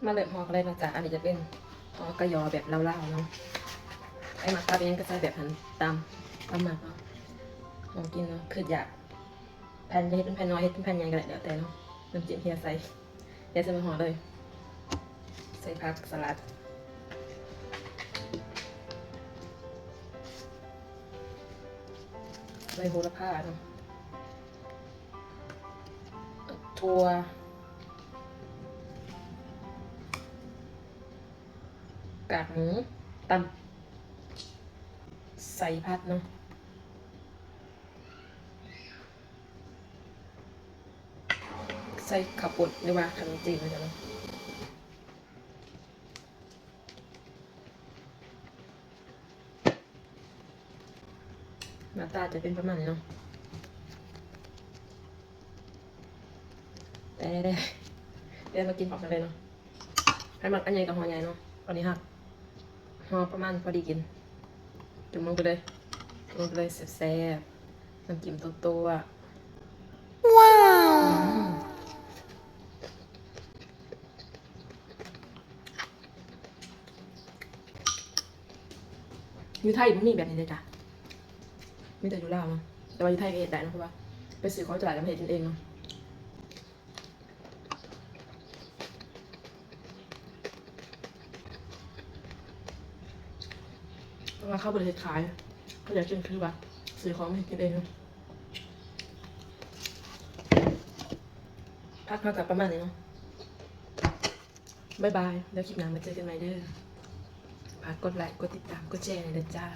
ມາເລີ່ມຫໍ່ກັນເລີຍເນາະຈ້າ. ອັນນີ້ຈະເປັນຫໍ່ກະຍໍແບບລາວໆເນາະ. ໃຜມັກຜັກອີ່ຫຍັງກະໃສ່ແບບຫັ້ນ ຕາມ ຕາມມັກເນາະ. ໜ້າກິນເນາະ ຄຶດຢາກ. ແຜ່ນເຮັດເປັນແຜ່ນນ້ອຍ ເຮັດເປັນແຜ່ນໃຫຍ່ກະໄດ້ ແລ້ວແຕ່ເນາະ. ນ້ຳຈິ້ມເທໃສ່ ເທໃສ່ໝ້ອຍຫໍ່ເລີຍ. ໃສ່ຜັກສະຫຼັດ ໃບໂຫລະພາເນາະ. ຖົ່ວ ກາກໝູ ຕຳ ໃສ່ຜັດເນາະ. ໃສ່ເຂົ້າປຸ້ນ ຫຼືວ່າຂະໜົມຈີນເນາະ. ໜ້າຕາຈະເປັນປະມານນີ້ເນາະ. ແຕ່ ແຕ່ ແຕ່ມາກິນພ້ອມກັນເລີຍເນາະ. ໃຜມັກອັນໃຫຍ່ກະຫໍ່ໃຫຍ່ເນາະ. ອັນນີ້ຫັ້ນ ຫໍ່ປະມານພໍດີກິນ. ຈຸ່ມລົງໄປເລີຍ ຈຸ່ມລົງໄປເລີຍ ແຊບໆ. ນ້ຳຈິ້ມຕົວໆ. ວ້າວ ອືມ. ຢູ່ໄທບໍ່ມີແບບນີ້ເດ້ຈ້າ ມີແຕ່ຢູ່ລາວເນາະ. ແຕ່ວ່າຢູ່ໄທກະເຮັດໄດ້ເນາະ ເພາະວ່າໄປຊື້ຂອງຢູ່ຕະຫຼາດກະມາເຮັດກິນເອງເນາະ. ເພາະວ່າເຂົາບໍ່ໄດ້ເຮັດຂາຍ ເຂົາຢາກກິນຄືວ່າຊື້ຂອງມາເຮັດກິນເອງເນາະ. ຜັກເຮົາກະປະມານນີ້ເນາະ. ບາຍບາຍ ແລ້ວຄລິບໜ້າມາເຈີກັນໃໝ່ເດີ. ຝາກກົດໄລ ກົດຕິດຕາມ ກົດແຊແດ່ເດີຈ້າ.